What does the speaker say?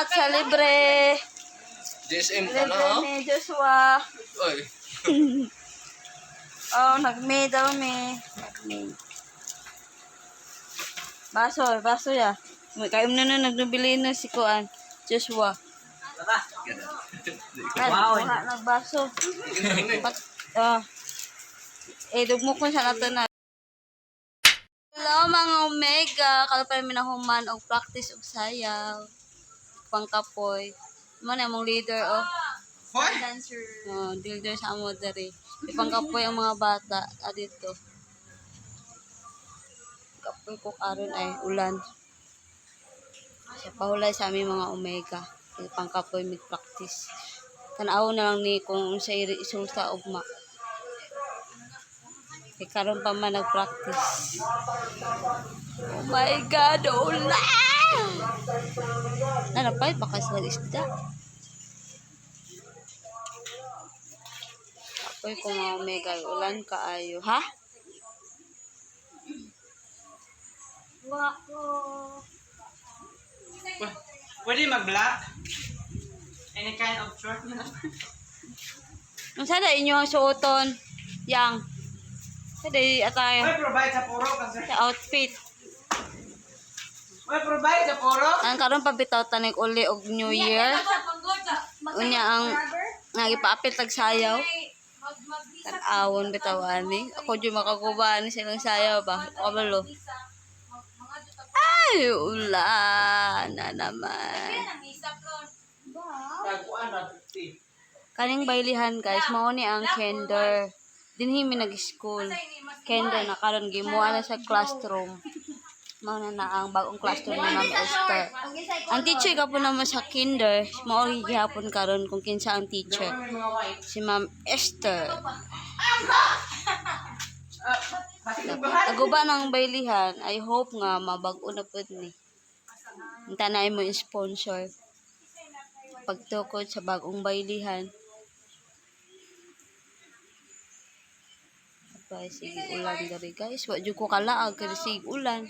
Salamat sa libre. GSM ka na, Libre ha? ni Joshua. Oy. Oh, nagme daw me. Nagme. Baso, baso ya. May kayo na na nagnubili na si Kuan. Joshua. Wow. Nagbaso. Pat, ah. Eh, dugmo ko sa nato na. Hello mga Omega, kalapay mi na human og practice og sayaw. Pangkapoy. Mo na among leader oh. Dancer. Oh, leader sa amo diri. Ipangkapoy ang mga bata ah, dito. Kapoy ko karon ay ulan. Sa pahulay sa aming mga Omega. Pangkapoy mig practice. Tan-aw na lang ni kung unsay resulta ugma. Kay karon pa man nag-practice. Oh my God, ulan! Nanapay, baka sila isda. Apoy ko nga Omega, ulan kaayo. Ha? Pwede mag-black? Any kind of short na? Unsa na inyo ang suoton? Yang. Sa day atay May provide sa puro kasi. sa outfit. May provide sa puro? Ang karon pa bitaw tanig uli og New Year. Unya ang nagipaapil tag sayaw. Tan-awon bitaw ani. Ako jud makaguba ani silang sayaw ba. Kabalo. Ay, ulan na naman. Taguan na 50. Kaning baylihan guys, mao ni ang kinder. Dinhi mi nag-school. Kinder na karon gimuha na sa classroom. Mao na na ang bagong classroom ni Ma'am Esther. Ang teacher ka po naman sa kinder, mao gihapon karon kung kinsa ang teacher. May mga white. Si Ma'am Esther. Ah, Naguba ng baylihan, I hope nga mabag-o na pud ni. Ang tanay mo yung sponsor. Pagtukod sa bagong baylihan. Abay, sige ulan diri guys. Wa jud ko kalaag kay sige ulan.